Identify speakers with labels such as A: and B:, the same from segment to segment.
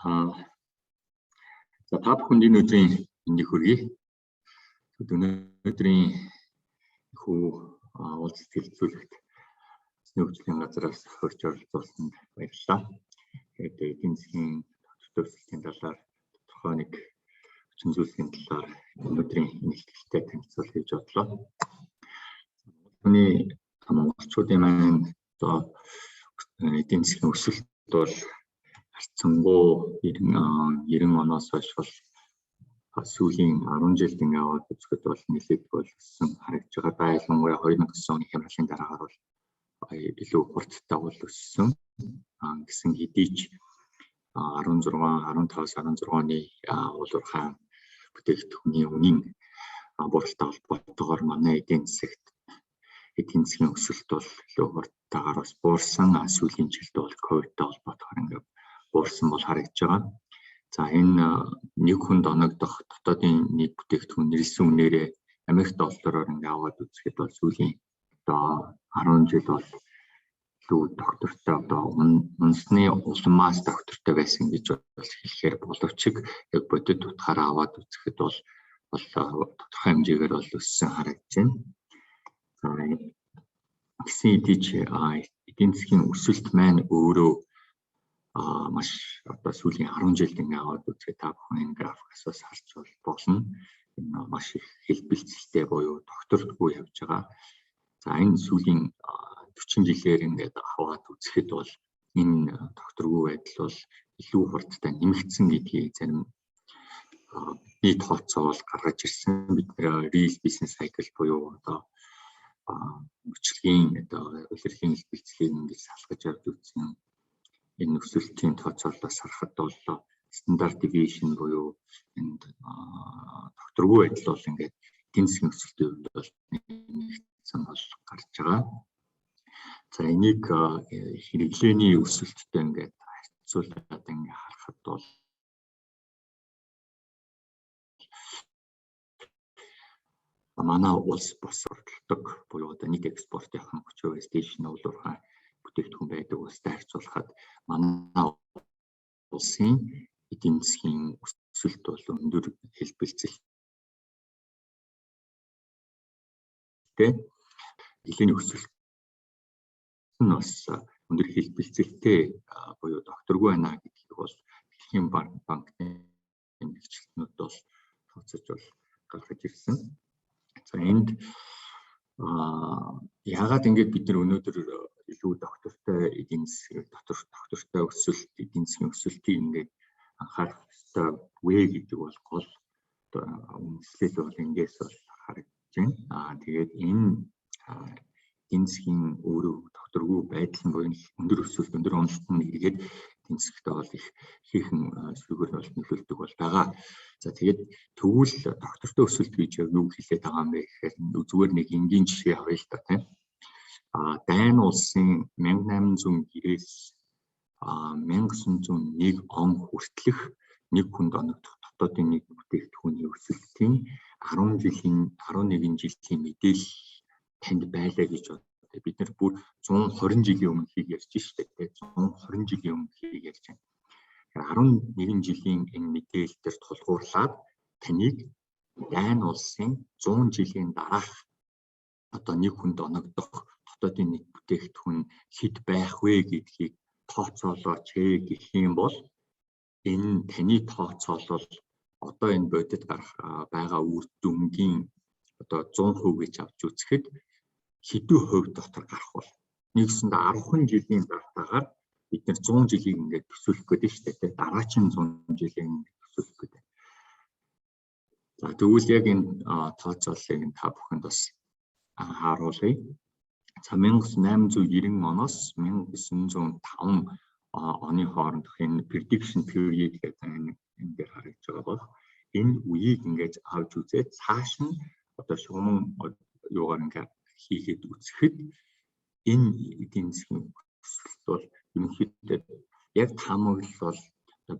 A: За, та бүхэнд энэ өдрийн мэндийг хүргэе. Өнөөдрийн хүү уулзалт хэлэлцүүлэгт эзний хөгжлийн газараас хөрч оролцуулсанд баярлалаа. Тэгээд эдийн засгийн тогтвортой өсөлтийн талаар тодорхой нэг хүчин зүйлсийн талаар өнөөдрийн энэ ихтгэлтэй танилцуулах гэж бодлоо. Миний монголчуудын маань одоо эдийн засгийн өсөлт бол харьцангуй 90 оноос хойш бол сүүлийн 10 жилд ингээ аваад үзэхэд бол нэлээд бол өссөн харагдж байгаа. Байлангуяа 2009 оны хямралын дараагаар бол илүү хурдтай бол өссөн. Гэсэн хэдий ч 16, 15-аас 16 оны уул уурхай бүтээгдэхүүний үнийн бууралтай холбоотойгоор манай эдийн засагт эдийн засгийн өсөлт бол илүү хурдтайгаар бас буурсан. Сүүлийн жилд бол ковидтай холбоотойгоор ингээ буурсан бол харагдж байгаа. За, энэ нэг хүнд оногдох дотоодын нэг бүтээгдэхүүн нэрлэсэн үнээрээ Америк доллараар ингээ аваад үзэхэд бол сүүлийн одоо 10 жил бол илүү доктортой, одоо унсны улмаас доктортой байсан гэж бол хэлэхээр боловч яг бодит утгаараа аваад үзэхэд бол тодорхой хэмжээгээр бол өссөн харагдаж байна. За, гэсэн хэдий ч эдийн засгийн өсөлт маань өөрөө маш одоо сүүлийн 10 жилд ингээ аваад үзэхэд та бүхэн энэ графикаас бас харж болно. Энэ маш их хэлбэлцэлтэй буюу докторгүй явж байгаа. За, энэ сүүлийн 40 жилээр ингээд аваад үзэхэд бол энэ докторгүй байдал бол илүү хурдтай нэмэгдсэн гэдгийг зарим бидний тооцоо бол гаргаж ирсэн. Бид нэр real business cycle буюу одоо мөчлөгийн одоо улирлын хэлбэлцлийг ингээд салгаж авч үзсэн энэ өсөлтийн тооцоололоос харахад бол standard deviation буюу энэ докторгүй байдал бол ингээд эдийн засгийн өсөлтийн хувьд бол нэмэгдсэн бол гарч байгаа. За, энийг хэрэглээний өсөлттэй ингээд харьцуулаад ингээд харахад бол манай улс бос оролдог буюу одоо нэг экспорт явах нь 30%-аас дээш нь уул уурхай бүтээгдэхүүн байдаг улстай харьцуулахад манай улсын эдийн засгийн өсөлт бол өндөр хэлбэлцэлтэй, хэрэглээний өсөлт нь бас өндөр хэлбэлцэлтэй буюу докторгүй байна гэдгийг бол Дэлхийн банкны нэгчлэтнүүд бол тооцож бол гаргаж ирсэн. За, энд яагаад ингэж бид нар өнөөдөр илүү доктортой эдийн засаг, дотор доктортой өсөлт, эдийн засгийн өсөлтийг ингээд анхаарах ёстой вэ гэдэг бол гол одоо үндэслэл бол эндээс бол харагдаж байна. Тэгээд энэ эдийн засгийн өөрөө докторгүй байдал нь буюу өндөр өсөлт, өндөр уналт нь эргээд эдийн засагт бол их хийхэн сүйгээр бол нөлөөлдөг бол байгаа. За, тэгээд тэгвэл доктортой өсөлт гэж юу хэлээд байгаа юм бэ гэхээр зүгээр нэг энгийн жишээ авъя л да, тийм. Дайн улсын 1890-ээс 1901 он хүртэлх нэг хүнд оногдох дотоодын нэг бүтээгдэхүүний өсөлтийн 10 жилийн 11 жилийн мэдээлэл танд байлаа гэж бодъё. Бид нар бүр 120 жилийн өмнөхийг ярьж штэ, 120 жилийн өмнөхийг ярьж байна. 11 жилийн энэ мэдээлэл дээр тулгуурлаад таныг дайн улсын 100 жилийн дараах одоо нэг хүнд оногдох дотоодын нэг бүтээгдэхүүн хэд байх вэ гэдгийг тооцоолооч гэх юм бол энэ таны тооцоолол одоо энэ бодит гарах байгаа үр дүнгийн одоо 100% гэж авч үзэхэд хэдэн хувь дотор гарах бол нэгсэндээ 10 жилийн дараагаар бид нэр 100 жилийг ингээд төсөөлөх гэдэг шүү дээ. Дараачин 100 жилийг ингээд төсөөлөх гэдэг. За, тэгвэл яг энэ тооцооллыг та бүхэнд бас харуулъя. За, 1890 оноос 1905 оны хоорондох энэ prediction period гэдэг энэ энэ дээр харагдж байгаа бол энэ үеийг ингээд авч үзээд цааш нь одоо шугаман юугаар ингээд хийгээд үзэхэд энэ эдийн засгийн өсөлт бол ерөнхийдөө яг таамаглал бол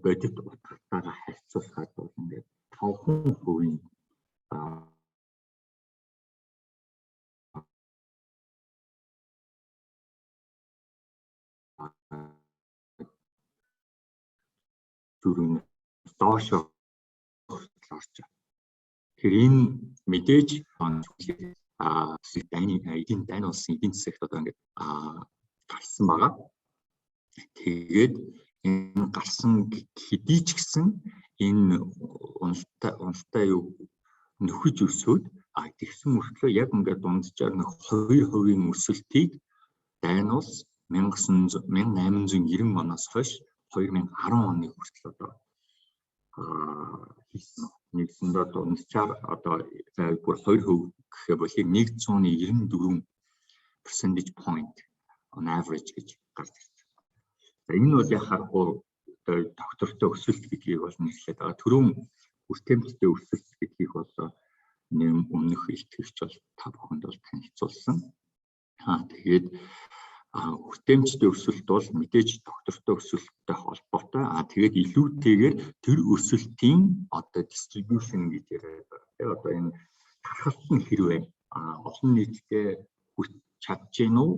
A: бодит утгатайгаа харьцуулахад бол ингээд 5%-ийн 4-өөс доошоо хүртэл орж байгаа. Тэгэхээр энэ мэдээж дайны эдийн дайн улсын эдийн засагт одоо ингээд гарсан байгаа. Тэгээд энэ гарсан хэдий ч гэсэн энэ уналтаа юу нөхөж өсөөд, тэгсэн мөртлөө яг ингээд дунджаар нэг 2% өсөлтийг дайн улс 1890 оноос хойш 2010 оны хүртэл одоо хийсэн. Нэгсэндээ дунджаар одоо бүр 2% гэхээ болыг 194 percentage point on average гэж гарч ирсэн. За, энэ бол яг харахгүй одоо тогтвортой өсөлт гэдгийг бол нэрлэдэг байгаа. Түрүүн хүртээмжтэй өсөлт гэдгийг бол өмнөх илтгэгч бол та бүхэнд бол танилцуулсан. Тэгээд хүртээмжтэй өсөлт бол мэдээж тогтвортой өсөлттэй холбоотой. Тэгээд илүүтэйгээр тэр өсөлтийн одоо distribution гэж яриад байгаа. Тэгээ одоо энэ тархалт нь хэрвээ олон нийтдээ хүрч чадж гэнэ үү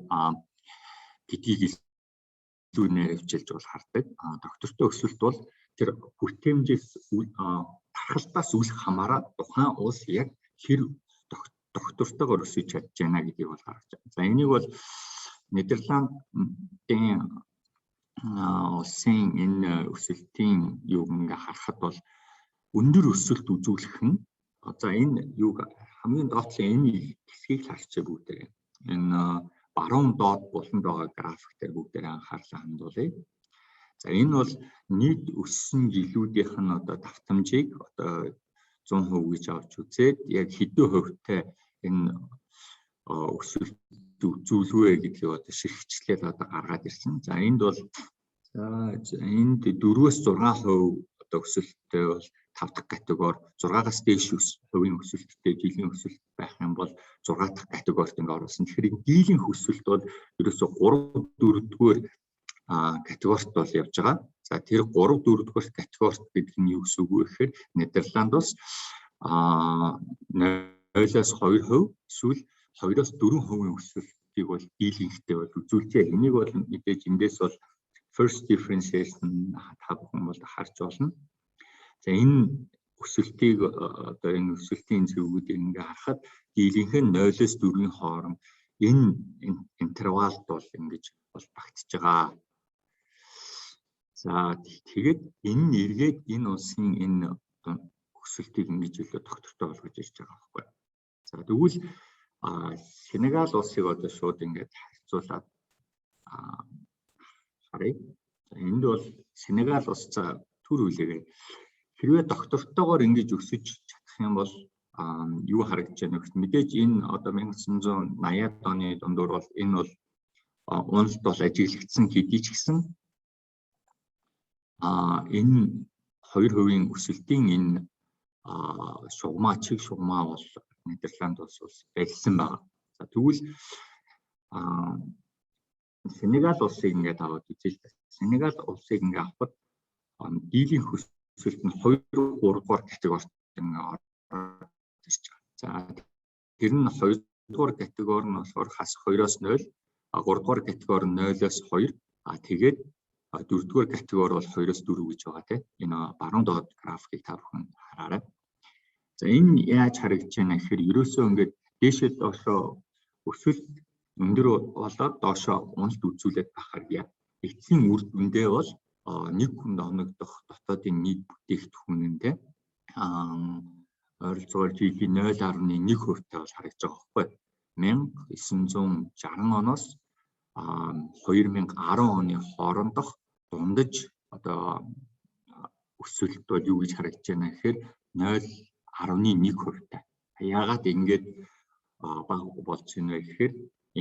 A: гэдгийг илүү нарийвчилж бол хардаг. Тогтвортой өсөлт бол тэр хүртээмжээс, тархалтаас үл хамааран тухайн улс яг хэр тогтвортойгоор өсөж чадж байна гэдгийг бол харж байна. За, энийг бол Нидерландын улсын энэ өсөлтийн юуг ингээ харахад бол өндөр өсөлт үзүүлэх нь, за, энэ юуг хамгийн доотлын энэ хэсгийг л харчаа бүгдээ. Энэ баруун доод буланд байгаа график дээр бүгдээрээ анхаарлаа хандуулъя. За, энэ бол нийт өссөн жилүүдийнх нь одоо давтамжийг одоо 100% гэж авч үзээд яг хэдэн хувьтай энэ өсөлт үзүүлвэ гэдгийг одоо ширхчлээд одоо гаргаад ирсэн. За, энд бол, за, энд 4-өөс 6% одоо өсөлттэй бол 5 дахь категори, 6-аас дээш хувийн өсөлттэй жилийн өсөлт байх юм бол 6 дахь категорид ингээ оруулсан. Тэгэхээр энэ дийлэнх өсөлт бол ерөөсө 3 4-р категорит бол явж байгаа. За, тэр 3 4-р категорит гэдэг нь юу гэсэн үг вэ гэхээр Нидерланд бас 0-оос 2% эсвэл 2-оос 4% өсөлтийг бол дийлэнхтэй бол үзүүлжээ. Энийг бол мэдээж эндээс бол first differentiation та бүхэн бол харж болно. За, энэ өсөлтийг, одоо энэ өсөлтийн зөвгүүдийг ингээ харахад дийлэнх нь 0-оос 4-ийн хооронд энэ интервалд бол ингэж бол багтж байгаа. За, тэгээд энэ нь эргээд энэ улсын энэ өсөлтийг ингэж илүү тогтвортой болгож ирж байгаа байхгүй. За, тэгвэл Сенегал улсыг одоо шууд ингээд харьцуулаад харъя. За, энд бол Сенегал улс, за, түр үлээгээ хэрвээ тогтвортойгоор ингэж өсөж чадах юм бол юу харагдаж байна вэ гэхэд мэдээж энэ одоо 1980-ад оны дундуур бол энэ бол уналт бол ажиглагдсан хэдий ч гэсэн энэ 2% өсөлтийн энэ шугамаа, чиг шугамаа бол Нидерланд улс барьсан байна. За, тэгвэл Сенегал улсыг ингээд аваад үзье л дээ. Сенегал улсыг ингээд авахад дийлэнх өсөлт нь 2 3 дугаар категорид ингээд ороод ирж байгаа. За, тэр нь 2 дугаар категори нь болохоор хас 2-оос 0, 3 дугаар категори нь 0-оос 2, тэгээд дөрөвдүгээр категори бол 2-оос 4 гэж байгаа, тийм. Энэ баруун доод графикийг та бүхэн хараарай. За, энэ яаж харагдаж байна гэхээр ерөөсөө ингээд дээшээ доошоо өсөлт өндөр болоод доошоо уналт үзүүлээд байхаар яа. Эцсийн үр дүндээ бол нэг хүнд оногдох дотоодын нийт бүтээгдэхүүн нь те ойролцоогоор жилийн 0.1 хувьтай бол харагдаж байгаа байхгүй. 1960 оноос 2010 оны хоорондох дундаж одоо өсөлт бол юу гэж харагдаж байна гэхээр 0.1 хувьтай. Яагаад ингэж бага болж байна вэ гэхээр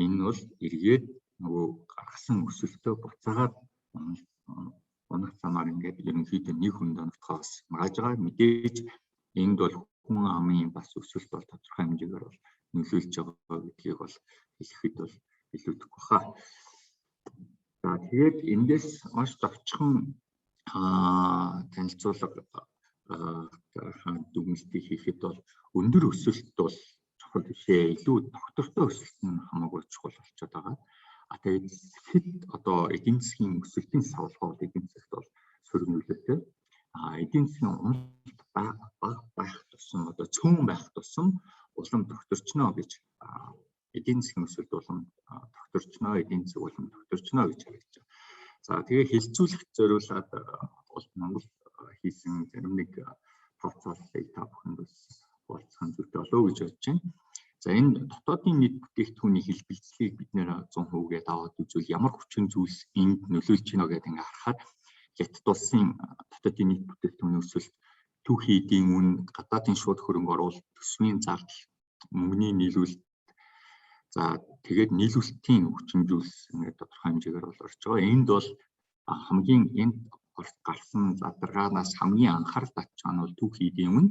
A: энэ бол эргээд нөгөө гаргасан өсөлтөө буцаагаад унах замаар ингээд ерөнхийдөө нэг хүнд оногдохоос хамгааж байгаа. Мэдээж энд бол хүн амын бас өсөлт бол тодорхой хэмжээгээр бол нөлөөлж байгаа гэдгийг бол хэлэхэд бол илүүдэхгүй хаа. За, тэгээд эндээс маш товчхон танилцуулга дүгнэлтийг хийхэд бол өндөр өсөлт бол чухал биш ээ. Илүү тогтвортой өсөлт нь хамаагүй чухал болчиход байгаа. Тэгээд хэд одоо эдийн засгийн өсөлтийн савлгаа бол эдийн засагт бол сөрөг нөлөөтэй. Эдийн засгийн уналт бага байх тусам, одоо цөөн байх тусам улам тогтворчно гэж, эдийн засгийн өсөлт улам тогтворчно, эдийн засаг улам тогтворчно гэж харагдаж байна. За, тэгээ хэлцүүлэх зориулаад бол Монгол хийсэн зарим нэг тооцооллыг та бүхэнд бас хуваалцах нь зүйтэй болов уу гэж бодож байна. За, энэ дотоодын нийт бүтээгдэхүүний хэлбэлзлийг бид нэр 100%-гээд аваад үзвэл ямар хүчин зүйлс энд нөлөөлж байна гэдээ ингээ харахад Хятад улсын дотоодын нийт бүтээгдэхүүний өсөлт, түүхий эдийн үн, гадаадын шууд хөрөнгө оруулалт, төсвийн зардал, мөнгөний нийлүүлэлт, за тэгээд нийлүүлэлтийн хүчин зүйлс ингээд тодорхой хэмжээгээр бол орж байгаа. Энд бол хамгийн энд гарсан задаргаанаас хамгийн анхаарал татж байгаа нь бол түүхий эдийн үн,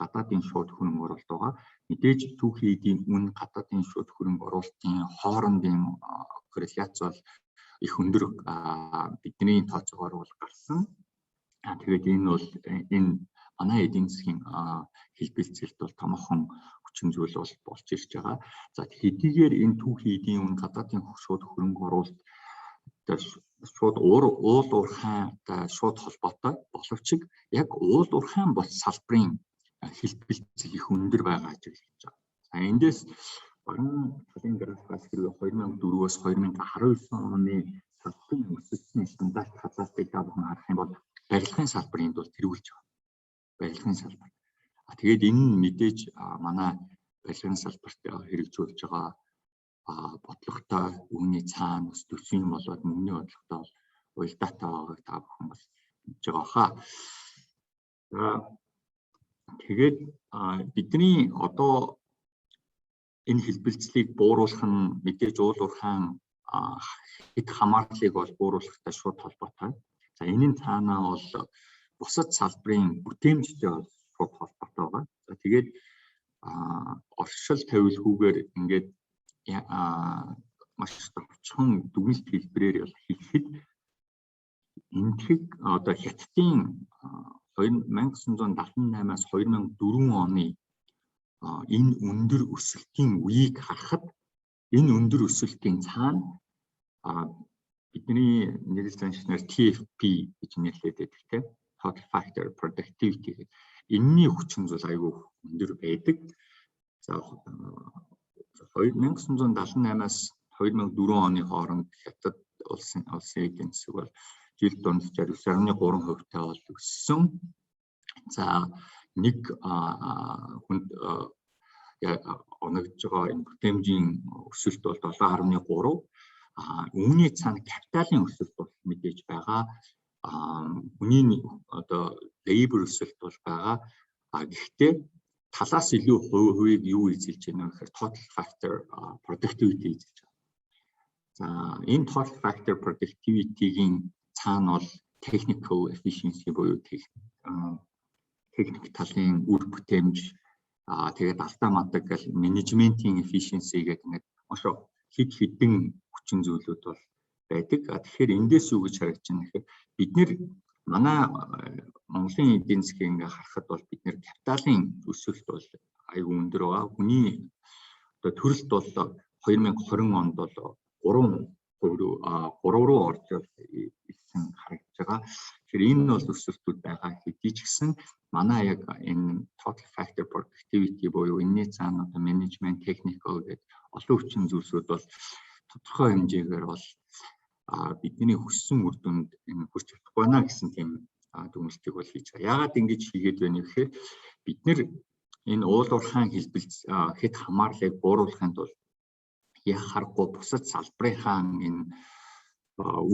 A: гадаадын шууд хөрөнгө оруулалт байгаа. Мэдээж түүхий эдийн үн, гадаадын шууд хөрөнгө оруулалтын хоорондын корреляц бол их өндөр бидний тооцоогоор бол гарсан. Тэгээд энэ бол энэ манай эдийн засгийн хэлбэлзэлт бол томоохон хүчин зүйл бол болж ирж байгаа. За, хэдийгээр энэ түүхий эдийн үн, гадаадын шууд хөрөнгө оруулалт шууд уул уурхайтай шууд холбоотой боловч яг уул уурхайн бос салбарын хэлбэлзэл их өндөр байгаа ажиглаж байгаа. За, эндээс баруун талын графикаас хэрвээ 2004-өөс 2019 оны салбарын өсөлтийн стандарт хазаалтыг та бүхэн харах юм бол барилгын салбар энд бол тэргүүлж байгаа. Барилгын салбар. А тэгээд энэ нь мэдээж манай барилгын салбарт хэрэгжүүлж байгаа бодлоготой, үүний цаана бас төсвийн болоод мөнгөний бодлоготой бол уялдаатай байгааг та бүхэн бас мэдж байгаа хаа. За, тэгээд бидний одоо энэ хэлбэлзлийг бууруулах нь мэдээж уул уурхайн хэд хамаарлыг бол бууруулахтай шууд холбоотой. За, энэний цаанаа бол бусад салбарын бүтээмжтэй бол шууд холбоотой байгаа. За, тэгээд оршил тавилгүйгээр ингээд маш товчхон дүгнэлт хэлбэрээр бол хэлэхэд энэтхэг одоо Хятадын 1978-аас 2004 оны энэ өндөр өсөлтийн үеийг харахад энэ өндөр өсөлтийн цаана бидний нэрлэл заншнаар TFP гэж нэрлэдэг байдаг, тийм, Total Factor Productivity гэдэг энэний хүчин зүйл айгүй өндөр байдаг. За, 1978-аас 2004 оны хооронд Хятад улсын эдийн засаг бол жил дунджаар 9.3 хувьтай бол өссөн. За, нэг хүнд оногдож байгаа энэ бүтээмжийн өсөлт бол 7.3. А үүний цаана капиталын өсөлт бол мэдээж байгаа. А хүний одоо labor өсөлт бол байгаа. А гэхдээ талаас илүү хувийг юу эзэлж байна вэ гэхээр total factor productivity эзэлж байгаа. За, энэ total factor productivity-гийн цаана бол technical efficiency буюу техник талын үр бүтээмж, тэгээд алдаа мадаг гэл менежментийн efficiency гэдэг ингээд маш хэд хэдэн хүчин зүйлүүд бол байдаг. Тэгэхээр эндээс юу гэж харагдаж байна гэхээр бид нэр манай Монголын эдийн засгийг ингээ харахад бол бид нэр капиталын өсөлт бол айгүй өндөр байгаа. Хүний одоо төрөлт бол 2020 онд бол 3 3 руу орж ирсэн харагдаж байгаа. Тэгэхээр энэ бол өсөлтүүд байгаа хэдий ч гэсэн манай яг энэ total factor productivity буюу энэний цаана одоо management, technical гэдэг олон хүчин зүйлсүүд бол тодорхой хэмжээгээр бол бидний хүссэн үр дүнд энэ хүрч чадахгүй байна гэсэн тийм дүгнэлтийг бол хийж байгаа. Яагаад ингэж хийгээд байна гэхээр бид нэр энэ уул уурхайн хэлбэл хэд хамаарлыг бууруулахын тулд яг харахгүй бусад салбарынхаа энэ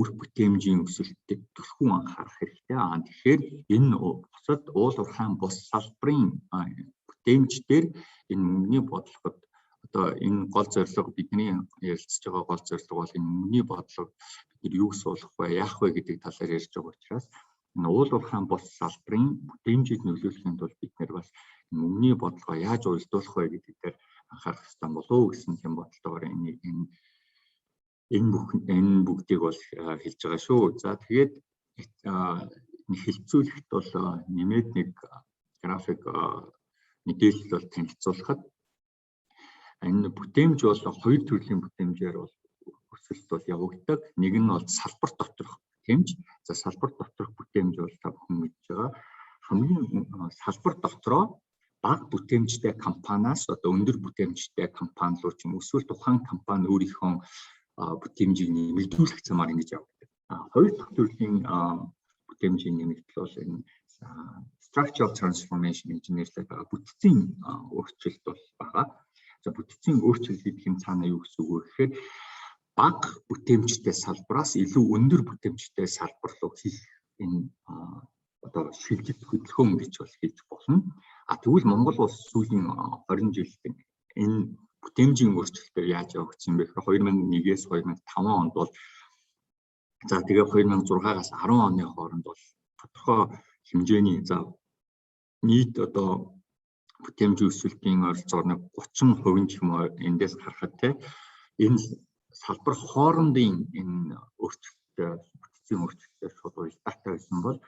A: үр бүтээмжийн өсөлтөд түлхүү анхаарах хэрэгтэй. Аа, тэгэхээр энэ бусад уул уурхайн бус салбарын бүтээмж дээр энэ мөнгөний бодлогод одоо энэ гол зорилго, бидний ярилцж байгаа гол зорилго бол энэ мөнгөний бодлого бид нар юу суулгах вэ, яах вэ гэдэг талаар ярьж байгаа учраас энэ уул уурхайн бус салбарын бүтээмжийг нөлөөлөхийн тулд бид нэр бас мөнгөний бодлогоо яаж уялдуулах вэ гэдэг дээр анхаарах ёстой болов уу гэсэн тийм бодолтойгоор энэ энэ энэ бүх энэ бүгдийг бол хэлж байгаа шүү. За, тэгээд хэлцүүлэхэд бол нэмээд нэг график мэдээлэл бол танилцуулахад энэ бүтээмж бол хоёр төрлийн бүтээмжээр бол өсөлт бол явагддаг. Нэг нь бол салбар доторх Бүтээмж. За, салбар доторх бүтээмж бол та бүхэн мэдж байгаа хамгийн салбар дотроо бага бүтээмжтэй компаниас одоо өндөр бүтээмжтэй компани руу ч юм уу, эсвэл тухайн компани өөрийнхөө бүтээмжийг нэмэгдүүлэх замаар ингэж явагддаг. Хоёр дахь төрлийн бүтээмжийн нэмэгдэл бол энэ structural transformation гэж нэрлэдэг байгаа бүтцийн өөрчлөлт бол байгаа. За, бүтцийн өөрчлөлт гэдэг нь цаана юу гэсэн үг вэ гэхээр бага бүтээмжтэй салбараас илүү өндөр бүтээмжтэй салбар руу хийх энэ одоо шилжилт хөдөлгөөн гэж бол хэлж болно. А тэгвэл Монгол улс сүүлийн 20 жилд энэ бүтээмжийн өөрчлөлтөөр яаж явагдсан бэ гэхээр 2001-ээс 2005 онд бол, за, тэгээ 2006-аас 10 оны хооронд бол тодорхой хэмжээний, за, нийт одоо бүтээмжийн өсөлтийн ойролцоогоор нэг 30% ч юм уу эндээс харахад те энэ салбар хоорондын энэ өөрчлөлттэй, бүтцийн өөрчлөлттэй шууд уялдаатай байсан бол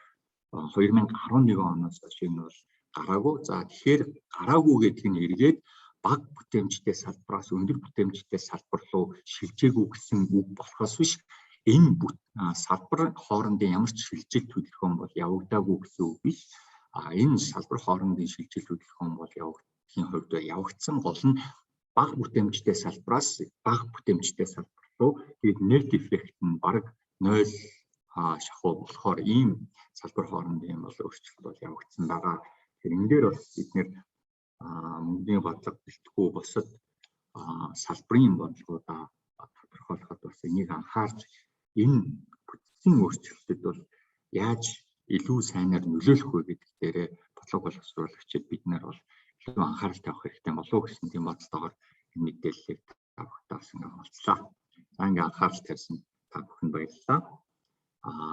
A: 2011 оноос хойш энэ бол гараагүй. За, тэгэхээр гараагүй гэдэг нь эргээд бага бүтээмжтэй салбараас өндөр бүтээмжтэй салбар руу шилжээгүй гэсэн үг болохоос биш, энэ салбар хоорондын ямар ч шилжилт хөдөлгөөн бол явагдаагүй гэсэн үг биш. А энэ салбар хоорондын шилжилт хөдөлгөөн бол явагдахын хувьд явагдсан, гол нь бага бүтээмжтэй салбараас бага бүтээмжтэй салбар руу, тэгээд net effect нь бараг 0 шахуу болохоор ийм салбар хоорондын бол өөрчлөлт бол явагдсан байгаа. Тэгэхээр энэ дээр бас бид нэр мөнгөний бодлого бэлтгэхүү бусад салбарын бодлогуудаа тодорхойлоход бас энийг анхаарч, энэ бүтцийн өөрчлөлтөд бол яаж илүү сайнаар нөлөөлөх вэ гэдэг дээрээ бодлого боловсруулагчид бид нар бол илүү анхаарал тавих хэрэгтэй болов уу гэсэн тийм бодолтойгоор энэ мэдээллийг та бүхэнтэй бас ингээд хуваалцлаа. За, ингээд анхаарал тавьсан та бүхэнд баярлалаа. Аа.